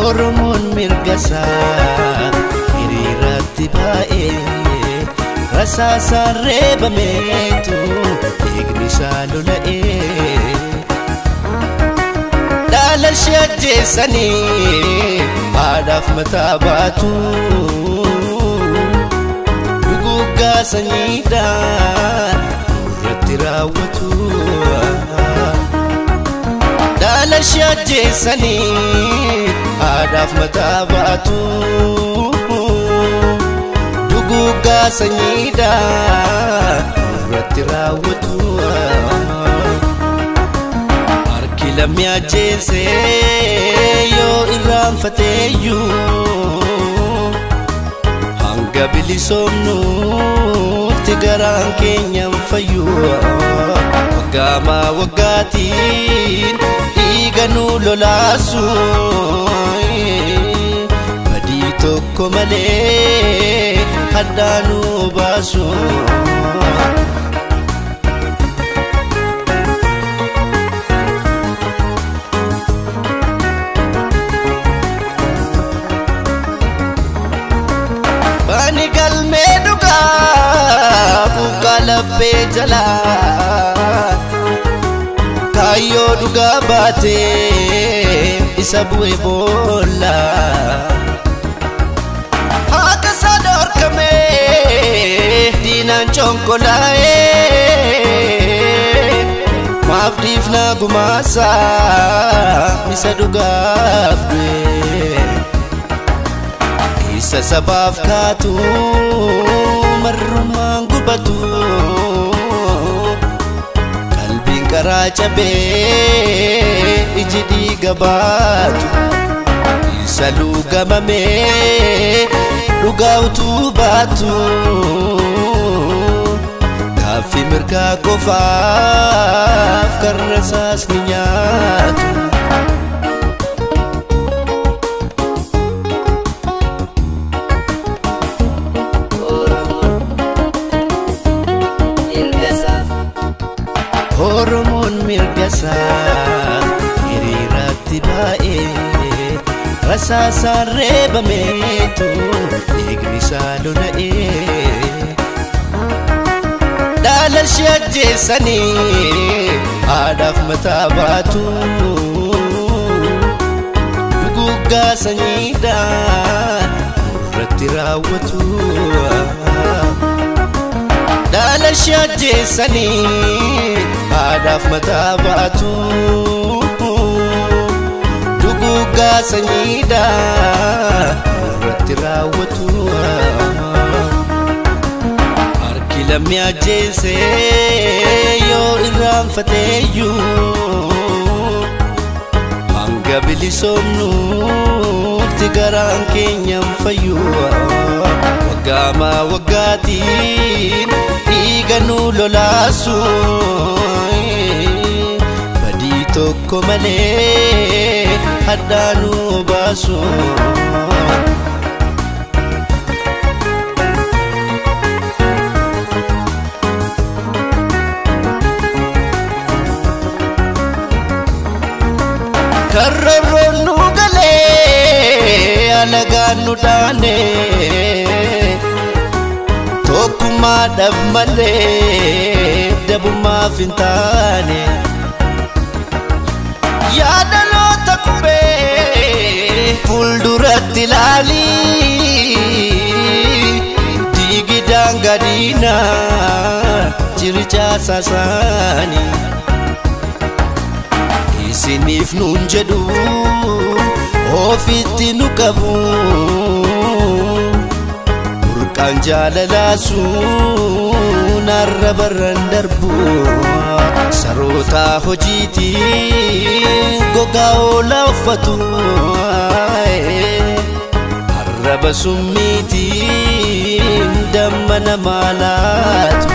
Oromoon mirga isaa hiriiratti baa'ee rasaasaan reebameetu dhiigni isaa lola'ee. Dhaala ishee ajjeesanii haadhaaf mataa baatu duguuggaa sanyiidhaan irratti raawwatu. Dhaala ishee ajjeesanii haadhaaf mataa baatu duguuggaa sanyiidhaan irratti raawwatu. Harki lammi ajjeesee yoo irraanfateeyyuu hanga bilisoomnutti garaan keenya hin fayyu. Waggaamaa waggaatiin dhiiga nu lolaasu badii tokko malee haddaa nu baasu. Bani galmee dhugaa buqqaa laphee jalaa kaayyoo dhugaa baatee isa bu'e boolla. Haqa isaa dhorkamee diinaan conkolaa'ee maaf dhiifnaa gumaasaa isa dhugaaf du'e. Isa sabaaf kaatu marrumaan gubatu qalbiin karaa cabee iji dhiiga baatu isa luugamamee dhugaa utuu baatu gaaffii mirgaa qofaaf karra isaas ni nyaatu. Oromoon mirga isaa hiriiratti baa'ee rasaasaan reebameetu dhiigni isaa lola'ee. Dhaala ishee ajjeesanii haadhaaf mataa baatu duguuggaa sanyiidhaan irratti raawwatu. Dhaala ishee ajjeesanii haadhaaf mataa baatu duguuggaa sanyiidhaan irratti raawwatu. Harki lammi ajjeesee yoo irraanfateeyyuu hanga bilisoomnutti garaan keenya hin fayyu. Waggaamaa waggaatiin dhiiga nu lolaasu badii tokko malee haddaa nu baasu. Karroorroon nu galee alagaan nu dhaane tokkummaa dhab malee dabummaaf hin taane. Yaadaloota qubee fuulduratti ilaali diigi daangaa diinaa cirichaa saasaanii. Isiniif nuun jedhu ofitti nu qabu burqaan jaalalaa sun har'a barran darbu saroota hojiitiin gogaa oolaa uffatu arraba summiitiin damma namaa laatu.